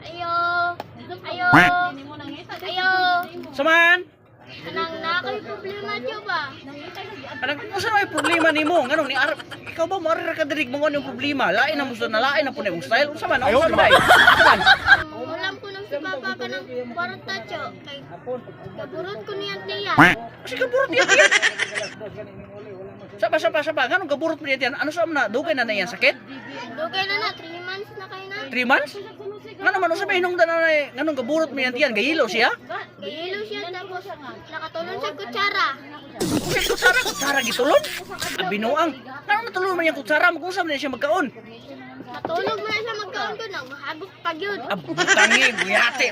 Ayo. Ayo. Ayo. Saman? Kanang naa koy problema, tiyo ba? Anang unsa may problema nimo? Nganong ni ar ikaw ba mo ra ka diri mo yung problema? Lain na mo sa nalain na po na imong style. Unsa man? Unsa man? Unsa man? Ulam ko nang si Papa kanang kwarta, tiyo. Kay gaburot ko niyang tiya. Kasi gaburot niya tiyan. Saba saba saba nganong gaburot mo niya tiyan? Ano sa na dugay na na iyang sakit? Dugay na na, 3 months na kay na. 3 months? Ngano man unsa may hinungdan na na nganong gaburot mo niya tiyan? Gayilo siya? Gayilo siya tapos nakatulon sa kutsara. Kasi kutsara, kutsara gitulon. Ang binuang. Ngano natulon man niyang kutsara? Mag-unsa man niya siya magkaon? Matulog man na siya magkaon ko nang mahagok pa gyud. Abutangi, buyate.